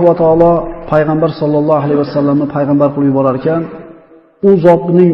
Va taolo payg'ambar sollallohu alayhi vasallamni payg'ambar qilib yuborar ekan, u zotning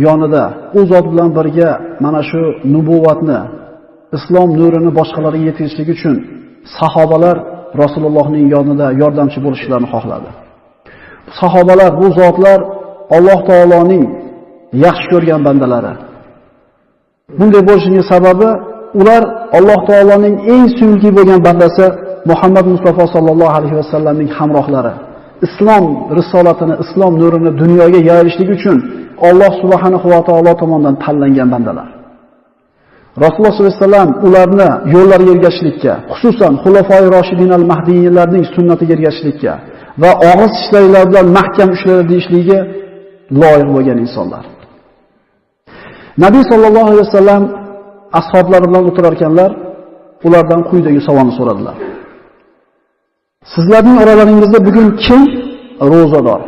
yonida, u zot bilan birga mana shu nubuvatni, islom nurini boshqalarga yetkazishlik uchun sahobalar Rasulullohning yonida yordamchi bo'lishlarini xohladi. Sahobalar, bu zotlar Alloh taoloning yaxshi ko'rgan bandalari. Bunday bo'lishining sababi ular Alloh taoloning eng suyukli bo'lgan bandasi Muhammad Mustafa sallallohu alayhi vasallamning hamrohlari. Islom risolatini, islom nurini dunyoga yayilishlik uchun Alloh subhanahu va taolo tomonidan tanlangan bandalar. Rasululloh sollallohu alayhi vasallam ularni yo'llariga ergashishlikka, xususan Xulafoi Roshidin al-Mahdiylarning sunnatiga ergashishlikka va og'iz tishlari bilan mahkam ushlanadi deyishligiga loyiq bo'lgan insonlar. Nabiy sallallohu alayhi vasallam ashablari bilan o'tirar ekanlar, ulardan quyidagi savolni so'radilar. Sizlarning oralaringizda bugun kim ro'zador?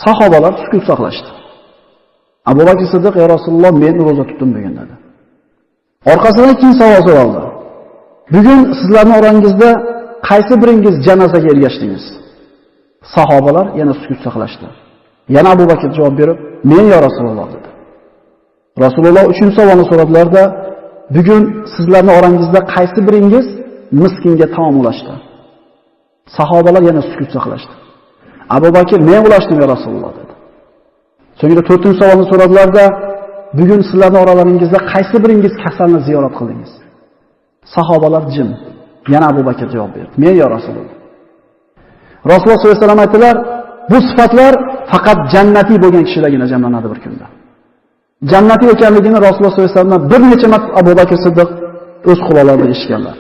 Sahobalar sukut saqlashdi. Abu Bakr Siddiq: "Ya Rasululloh, men ro'za tutdim bugun" dedi. Orqasidan keyin savol so'raldi. Bugun sizlarning orangizda qaysi biringiz janozaga ergashdingiz? Sahobalar yana sukut saqlashdi. Yana Abu Bakr javob berib, "Men ya Rasululloh" dedi. Rasululloh uchinchi savolni so'radilarda, bugun sizlarning orangizda qaysi biringiz miskinga taom ulashdi? Sahobalar yana sukut saqlashdi. Abu Bakr: "Men ulashdim ya Rasululloh" dedi. So'ngra to'rtinchi savolni so'radilarda, bugun sizlarning oralaringizda qaysi biringiz kasalni ziyorat qildingiz? Sahobalar jim. Yana Abu Bakr javob berdi: "Men ya Rasululloh." Rasululloh sollallohu alayhi vasallam aytdilar, bu sifatlar faqat jannatiy bo'lgan kishilargina jamlanadi bir kunda. Jannatiy ekanligini Rasululloh sollallohu alayhi vasallamdan bir necha marta Abu Bakr Siddiq o'z quloqlari bilan eshitganlar.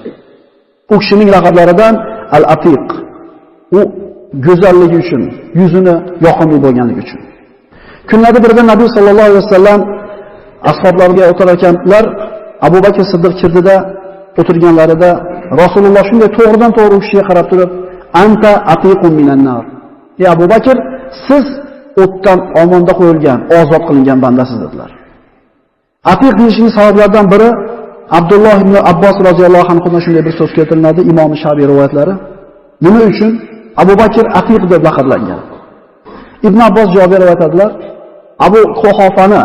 U kishining laqablaridan Al-Atiq. U go'zalligi uchun, yuzini yoqimli bo'lganligi uchun. Kunlarda birida Nabiy sallallohu alayhi vasallam ashablariga o'tirar ekanlar, Abu Bakr Siddiq kirdida o'tirganlarida Rasululloh shunday to'g'ridan to'g'ri u kishiga qarab turib, "Anta atiqun minan nar." Ey Abu Bakr, siz o'tdan omonda qo'yilgan, ozod qilingan bandasiz dedilar. Atiq deyishining sabablaridan biri Abdulloh ibn Abbos roziyallohu anhudan shunday bir so'z keltiriladi, Imom Shabiy rivoyatlari. Nima uchun Abu Bakr Atiq deb laqablangan? Ibn Abbos javob berib aytadilar, Abu Quhofani,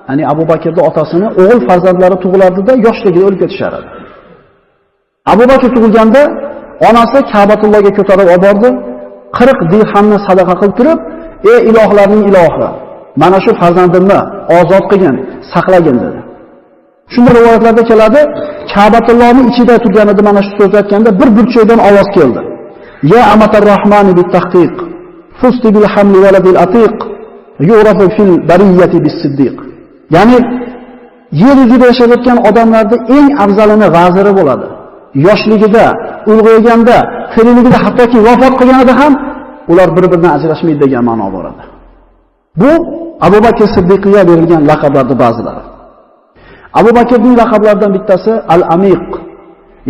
ya'ni Abu Bakrning otasini o'g'il farzandlari tug'ilardida yoshligida o'lib ketishar edi. Abu Bakr tug'ilganda onasi Ka'batullohga ko'tarib olib bordi, 40 dirhamni sadaqa qilib turib, "Ey ilohlarning ilohi, mana shu farzandimni ozod qilgin, saqlagin" dedi. Shunda rivoyatlarda keladi, Ka'batullohning ichida turganida mana shu so'zni aytganda bir burchakdan ovoz keldi. Ya amatar rahmani bit tahqiq, fusti bil hamli waladil atiq, yu'rafu fil bariyati bis siddiq. Ya'ni yer yuzida yashayotgan odamlarda eng afzalini vaziri bo'ladi. Yoshligida, ulg'ayganda, tirikligida, hattoki vafot qilganida ham ular bir-biridan ajrashmaydi degan ma'no boradi. Bu Abu Bakr Siddiqga berilgan laqablarning ba'zilari. Abu Bakrning laqablaridan bittasi Al-Amiq,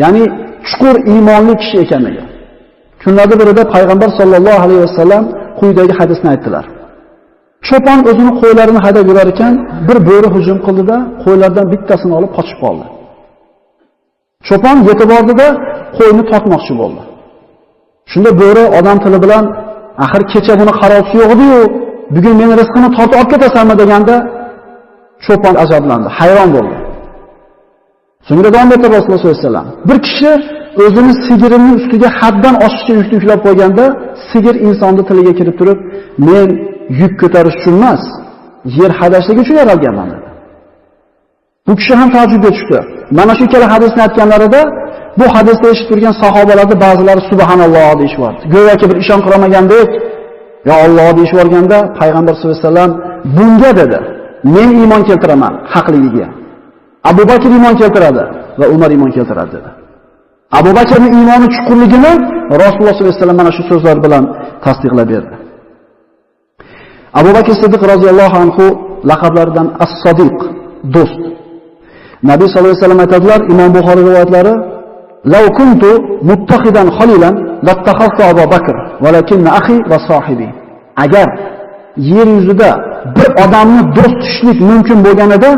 ya'ni chuqur iymonli kishi ekanligi. Kunlarda birida payg'ambar sollallohu alayhi vasallam quyidagi hadisni aytdilar. Cho'pon o'zini qo'ylarini haydab yurar ekan, bir bo'ri hujum qildida, qo'ylardan bittasini olib qochib qoldi. Cho'pon yetib bordida qo'yni tortmoqchi bo'ldi. Shunda bo'ri odam tili bilan, "Axir kecha buni qarovchisi yo'q edi-yu, bugun meni rizqimni tortib olib ketasanmi?" deganda cho'pon ajablandi, hayron bo'ldi. So'ngra davom etdi Rasululloh sollallohu alayhi vasallam. Bir kishi o'zini sigirining ustiga haddan oshiqcha yukni yuklab qo'yganda, sigir insonning tiliga kirib turib, "Men yuk ko'tarish uchun emas, yer haydashlik uchun yaralganman" dedi. Bu kishi ham taajjubga tushdi. Mana shu ikkala hadisni aytganlarida bu hadisni eshitib turgan sahobalarning ba'zilari subhanalloh deyishib yubordi. Go'yoki bir ishonqiramagandek, "Ya Alloh" deyishib yuborganda payg'ambar sollallohu alayhi vasallam bunga dedi: "Men iymon keltiraman haqligiga. Abu Bakr iymon keltiradi va Umar iymon keltiradi" dedi. Abu Bakrning iymoni chuqurligini Rasululloh sollallohu alayhi vasallam mana shu so'zlar bilan tasdiqlab berdi. Abu Bakr Siddiq roziyallohu anhu laqablaridan As-Sodiq, do'st. Nabiy sollallohu alayhi vasallam aytadilar, Imom Buxoriy rivoyatlari: "Law kuntu muttaxidan khalilan lattakhaftu Abu Bakr, walakinna akhi va sahibi." Agar yer yuzida bir odamni do'st tutishlik mumkin bo'lganida,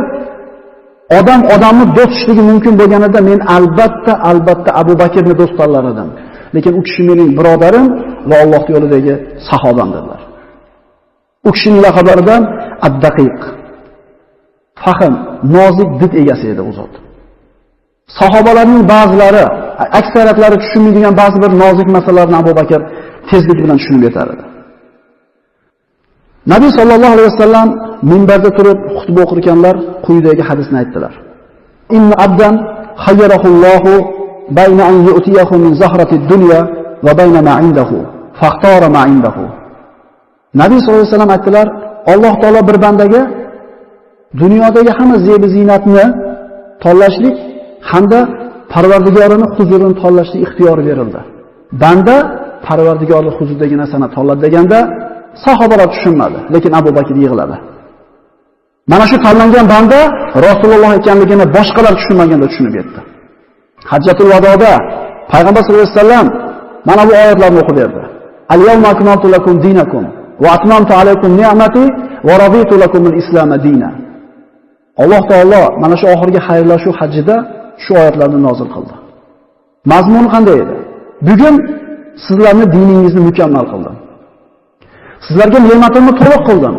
odam odamni do'st tutishligi mumkin bo'lganida men albatta Abu Bakrni do'st tanlar edim. Lekin u kishi mening birodarim va Alloh yo'lidagi sahobam dedilar. U kishining laqablaridan Ad-Daqiq, fahm, nozik did egasi edi u zot. Sahobalarning ba'zilari, aksariyatlari tushunmaydigan ba'zi bir nozik masalalarni Abu Bakr tezlik bilan tushunib yetar edi. Nabiy sallallohu alayhi vasallam minbarda turib xutba o'qirkanlar quyidagi hadisni aytdilar. Inna abdan khayyarahullohu bayna an yu'tiyahu min zahratid dunya va bayna ma indahu faqtara ma indahu. Nabiy sollallohu alayhi vasallam aytdilar, Alloh taolo bir bandaga dunyodagi hamma zebi ziynatni tanlashlik hamda Parvardigorining huzurini tanlashlik ixtiyori berildi. Banda Parvardigorning huzuridagi narsani tanladi deganda sahobalar tushunmadi, lekin Abu Bakr yig'ladi. Mana shu tanlangan banda Rasululloh ekanligini boshqalar tushunmaganda tushunib yetdi. Hajjatul Vadoda Payg'ambar sollallohu alayhi vasallam mana bu oyatlarni o'qib berdi. Al-yawma akmaltu lakum dinakum va atmamtu alaykum ni'mati va raditu lakumul islama dina. Alloh taolo mana shu oxirgi xayrlashuv hajjida shu oyatlarni nozil qildi. Mazmuni qanday edi? Bugun sizlarni diningizni mukammal qildim. Sizlarga ne'matimni to'liq qildim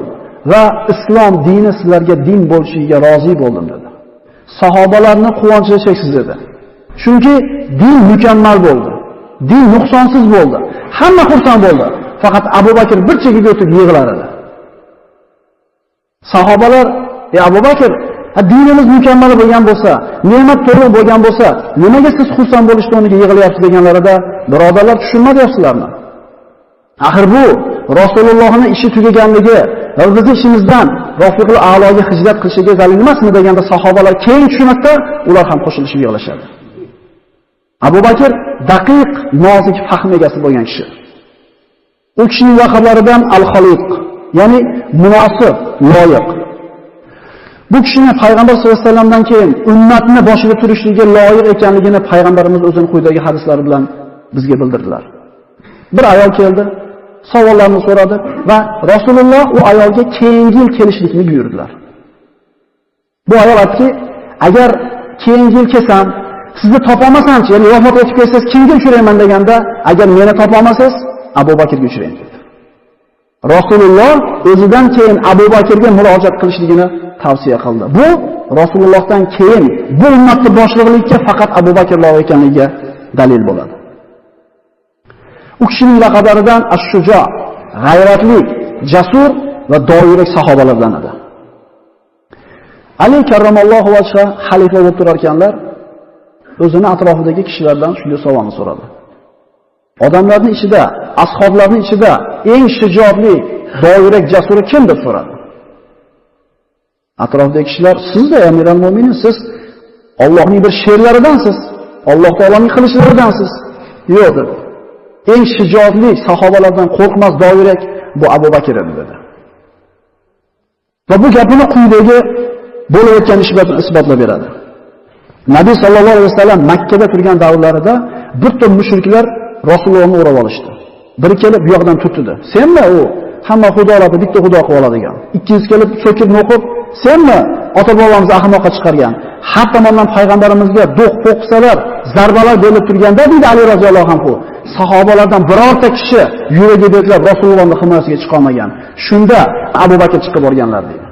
va islom dini sizlarga din bo'lishiga rozi bo'ldim dedi. Sahobalarning quvonchi cheksiz edi. Chunki din mukammal bo'ldi. Din nuqsonsiz bo'ldi. Hamma xursand bo'ldi. Faqat Abu Bakr bir chekkaga o'tib yig'lar edi. Sahobalar, "Ey Abu Bakr, dinimiz mukammal bo'lgan bo'lsa, ne'mat to'liq bo'lgan bo'lsa, nimaga siz xursand bo'lishni o'rniga yig'layapsiz?" deganlarida, birodarlar tushunmayapsizlarmi? Axir bu Rasulullohning ishi tugaganligi va bizning ishimizdan Rafiqul A'loga hijrat qilishiga dalil emasmi deganda sahobalar keyin tushunadida, ular ham qo'shilishib yig'lashadi. Abu Bakr daqiq, nozik fahm egasi bo'lgan kishi. U kishining laqablaridan Al-Xoliq, ya'ni munosib, loyiq. Bu kishini Payg'ambar sollallohu alayhi vasallamdan keyin ummatni boshida turishligiga loyiq ekanligini payg'ambarimiz o'zining quyidagi hadislari bilan bizga bildirdilar. Bir ayol keldi, savollarni so'radi va Rasululloh u ayolga keyingi yil kelishlikni buyurdilar. Bu ayol aytdiki, agar keyingi yil kelsam, sizni topolmasamchi, ya'ni vafot etib ketsangiz kimga uchrayman deganda, agar meni topolmasangiz, Abu Bakrga uchrang dedi. Rasululloh o'zidan keyin Abu Bakrga murojaat qilishligini tavsiya qildi. Bu Rasulullohdan keyin bu ummatning boshliqligiga faqat Abu Bakr loyiq ekanligiga dalil bo'ladi. U kishining laqablaridan Ash-Shujo, g'ayratli, jasur va dovyurak sahobalardan edi. Ali karramallohu vajha xalifa bo'lib turar ekanlar, o'zini atrofidagi kishilardan shunday savolni so'radi. Odamlarning ichida, ashoblarning ichida eng shijoatli, dovyurak, jasuri kim deb so'radi. Atrofdagi kishilar, siz-da Amirul Mo'minin, siz Allohning bir sherlaridansiz, Alloh taoloning qilichlaridansiz. Yo'q dedi. Eng shijoatli sahobalardan qo'rqmas dovyurak bu Abu Bakr edi dedi. Va bu gapini quyidagi bo'lib o'tgan ish bilan isbotlab beradi. Nabiy sallallohu alayhi vasallam Makka da turgan davrlarida bir to'p mushriklar Rasulullohni o'rab olishdi. Biri kelib bu yoqdan turtdi. Senmi u hamma xudolarni bitta xudo qilib oladigan? Ikkinchisi kelib so'kib o'qib, senmi ota-bobomizni ahmoqqa chiqargan? Har tomondan payg'ambarimizga do'q po'qisalar, zarbalar berib turganda deydi Ali roziyallohu anhu. Sahobalardan birorta kishi yuragi beklab Rasulullohning himoyasiga chiqa olmagan. Shunda Abu Bakr chiqib borganlar deydi.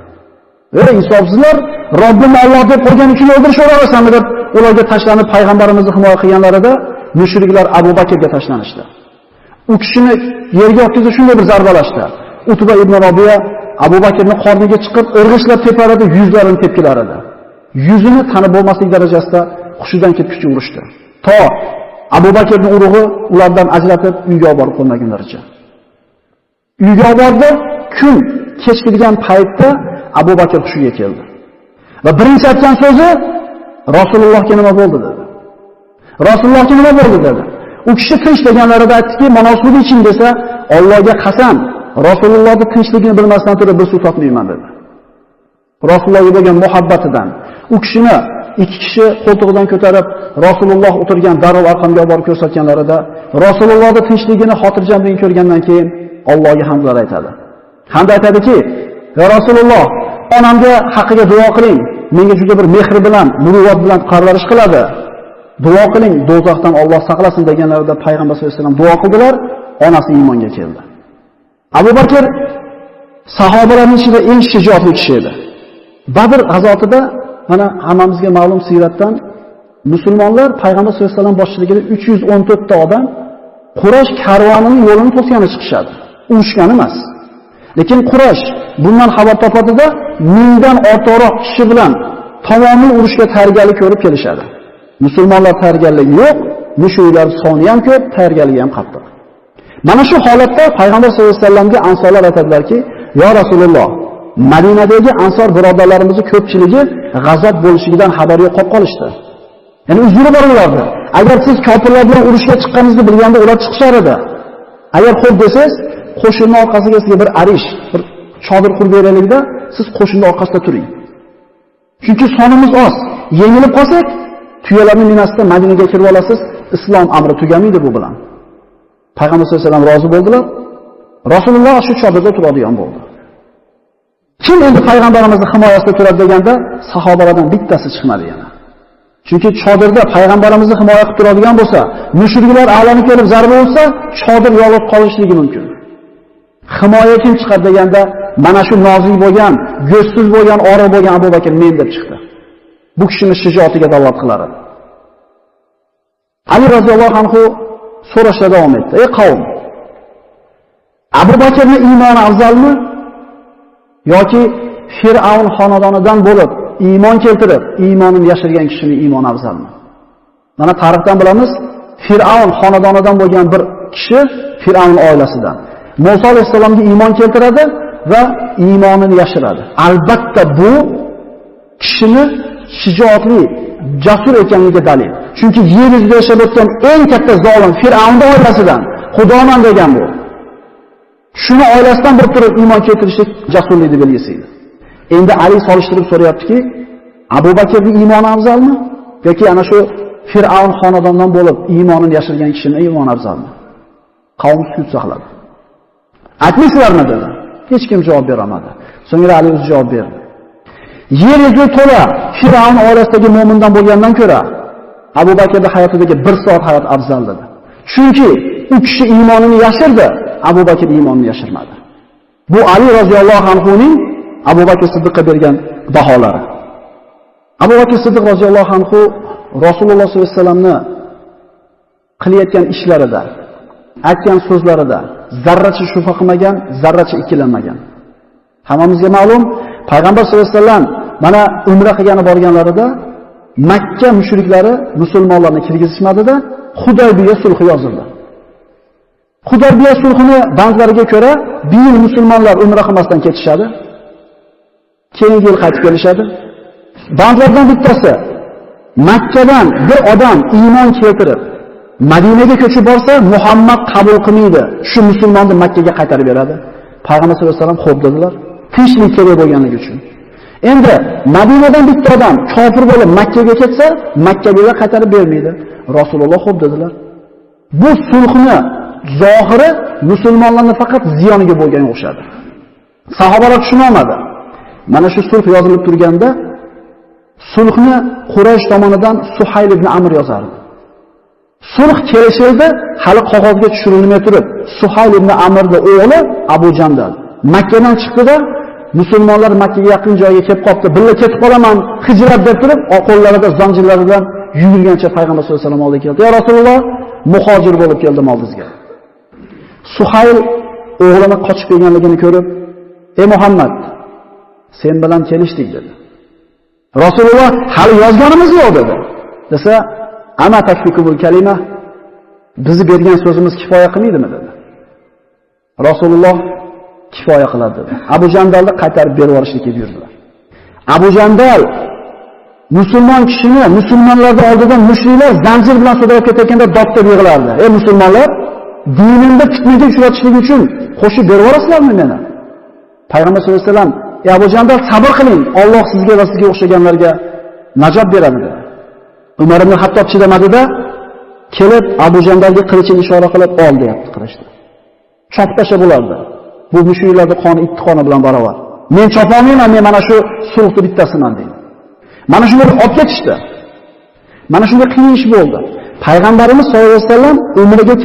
Ey insofsizlar, Robbim Alloh deb qo'ygan uchun o'ldirishaversanmi deb ularga tashlanib payg'ambarimizni himoya qilganlarida mushriklar Abu Bakrga tashlanishdi. U kishini yerga yotqizib shunday bir zarbalashdi. Utba ibn Robiya Abu Bakrning qorniga chiqib irg'ishlab tepar edi, yuzlarini tepkilar edi. Yuzini tanib bo'lmaslik darajasida hushidan ketguncha urishdi. To Abu Bakrning urug'i ulardan ajratib uyga olib borib qo'ymagunlaricha. Uyga olib bordi, kun kechkirgan paytda Abu Bakr hushiga keldi. Va birinchi aytgan so'zi Rasulullohga nima bo'ldi dedi. Rasulullohga nima bo'ldi dedi. U kishi tinch deganlarida aytdiki, mana suvni iching desa, Allohga qasam, Rasulullohning tinchligini bilmasdan turib bir suv totmayman dedi. Rasulullohga bo'lgan muhabbatidan u kishini ikki kishi qo'ltig'idan ko'tarib Rasululloh o'tirgan Darul Arqamga olib borib ko'rsatganlarida Rasulullohning tinchligini, xotirjamligini ko'rgandan keyin Allohga hamdlar aytadi. Hamd aytadiki, "Ya Rasululloh, onamga haqqiga duo qiling. Menga juda bir mehr bilan, muruvvat bilan parvarish qiladi. Duo qiling, do'zaxdan Alloh saqlasin deganlarida payg'ambar sollallohu alayhi vasallam duo qildilar, onasi iymonga keldi. Abu Bakr sahobalarning ichida eng shijoatli kishi edi. Badr g'azotida mana hammamizga ma'lum siyratdan musulmonlar payg'ambar sollallohu alayhi vasallam boshchiligida 314 ta odam Quraysh karvonining yo'lini to'sgani chiqishadi. Urushgan emas. Lekin Quraysh bundan xabar topadida 1000dan ortiqroq kishi bilan tamomiy urushga tayyorgarlik ko'rib kelishadi. Musulmonlar tayyorgarligi yo'q, mushriklar soni ham ko'p, tayyorgarligi ham qattiq. Mana shu holatda payg'ambar sollallohu alayhi vasallamga ansorlar aytadilarki: "Ya Rasululloh, Madinadagi ansor birodarlarimizning ko'pchiligi g'azob bo'lishidan xabar yo'q qolib qolishdi." Ya'ni uzri bor ularda. Agar siz kofirlar bilan urushga chiqqaningizni bilganda ular chiqishar edi. Agar xo'p desangiz, qo'shinning orqasiga sizga bir arish, bir chodir qurib beraylikda, siz qo'shinning orqasida turing. Chunki sonimiz oz. Yengilib qolsak, tuyalarning minasida Madinaga kirib olasiz, islom amri tugamaydi bu bilan. Payg'ambar sollallohu alayhi vasallam rozi bo'ldilar. Rasululloh shu chodirda turadigan bo'ldi. Kim endi payg'ambarimizni himoyasida turadi deganda sahobalardan bittasi chiqmadi yana. Chunki chodirda payg'ambarimizni himoya qilib turadigan bo'lsa, mushriklar aylanib kelib zarba ursa, chodir yonib qolishligi mumkin. Himoya kim chiqadi deganda mana shu nozik bo'lgan, go'zsiz bo'lgan, oriq bo'lgan Abu Bakr men deb chiqdi. Bu kishining shijoatiga dalolat qilar edi. Ali roziyallohu anhu so'rashda davom etdi. Ey qavm, Abu Bakrning iymoni afzalmi yoki Fir'avn xonadonidan bo'lib iymon keltirib, iymonini yashirgan kishining iymoni afzalmi? Mana tarixdan bilamiz, Fir'avn xonadonidan bo'lgan bir kishi Fir'avn oilasidan Musa alayhissalomga iymon keltiradi va iymonini yashiradi. Albatta bu kishini shijoatli, jasur ekanligiga dalil. Chunki yer yuzida yashab o'tgan eng katta zolim Fir'avn oilasidan, Xudoman degan bu. Shuni oilasidan bir turib iymon keltirishlik jasurlikning belgisi edi. Endi Ali solishtirib so'rayaptiki, Abu Bakrning iymoni afzalmi yoki ana shu Fir'avn xonadonidan bo'lib iymonini yashirgan kishining iymoni afzalmi? Qavm sukut saqladi. Aytmaysizlarmi dedi. Hech kim javob bera olmadi. So'ngra Ali o'zi javob berdi. Yer yuzi to'la Fir'avn oilasidagi mo'mindan bo'lgandan ko'ra Abu Bakrning hayotidagi bir soat hayot afzal dedi. Chunki u kishi iymonini yashirdi, Abu Bakr iymonini yashirmadi. Bu Ali roziyallohu anhuning Abu Bakr Siddiqqa bergan baholari. Abu Bakr Siddiq roziyallohu anhu Rasululloh sollallohu alayhi vasallamni qilayotgan ishlarida, aytgan so'zlarida zarracha shubha qilmagan, zarracha ikkilanmagan. Hammamizga ma'lum, payg'ambar sollallohu alayhi vasallam mana umra qilgani borganlarida Makka mushriklari musulmonlarni kirgizishmadida Hudaybiya sulhi yozildi. Hudaybiya sulhini bandlariga ko'ra, bir yil musulmonlar umra qilmasdan ketishadi. Keyingi yil qaytib kelishadi. Bandlardan bittasi Makkadan bir odam iymon keltirib Madinaga ko'chib borsa, Muhammad qabul qilmaydi. Shu musulmonni Makkaga qaytarib beradi. Payg'ambar sollallohu alayhi vasallam xo'p dedilar. Tinchlik kerak bo'lganligi uchun. Endi Madinadan bitta odam kofir bo'lib Makkaga ketsa, Makkaga qaytarib bermaydi. Rasululloh xo'p dedilar. Bu sulhni zohiri musulmonlarning faqat ziyoniga bo'lganga o'xshadi. Sahobalar tushuna olmadi. Mana shu sulh yozilib turganda sulhni Quraysh tomonidan Suhayl ibn Amr yozardi. Sulh kelishildi, hali qog'ozga tushirilmay turib, Suhayl ibn Amrning o'g'li Abu Jandal Makkadan chiqdi-da, musulmonlar Makkaga yaqin joyga kelib qopti. Billa ketib qolaman, hijrat deb turib, qo'llarida zanjirlaridan yugurgancha payg'ambar sollallohu alayhi vasallam oldiga keldi. "Ya Rasululloh, muhojir bo'lib keldim oldingizga." Suhayl o'g'lini qochib kelganligini ko'rib, "Ey Muhammad, sen bilan kelishdik" dedi. Rasululloh hali yozganimiz yo'q dedi. Desa, "Ama takfikumul kalima, bizni bergan so'zimiz kifoya qilmaydimi?" dedi. Rasululloh kifoya qiladi dedi. Abu Jandalni qaytarib berib yuborishga buyurdilar. Abu Jandal musulmon kishini musulmonlarning oldidan mushriklar zanjir bilan sudrab ketayotganda dod deb yig'lardi. "Ey musulmonlar, dinimda fitnaga uchratishlik uchun qo'shib berib yuborasizlarmi meni?" Payg'ambar sollallohu alayhi vasallam, "Ey Abu Jandal, sabr qiling, Alloh sizga va sizga o'xshaganlarga najot beradi" dedi. Umar ibn Hattob chidamadida kelib Abu Jandalga qilichini ishora qilib ol deyapti qilichni. Chopib tashlab bo'lardi. Bu mushriklarning qoni ikki qoni bilan barobar. Men chopa olmayman, men mana shu sulhni bittasiman deydi. Mana shuni olib ketishdi. Mana shunga qiyin ish bo'ldi. Payg'ambarimiz sollallohu alayhi vasallam umriga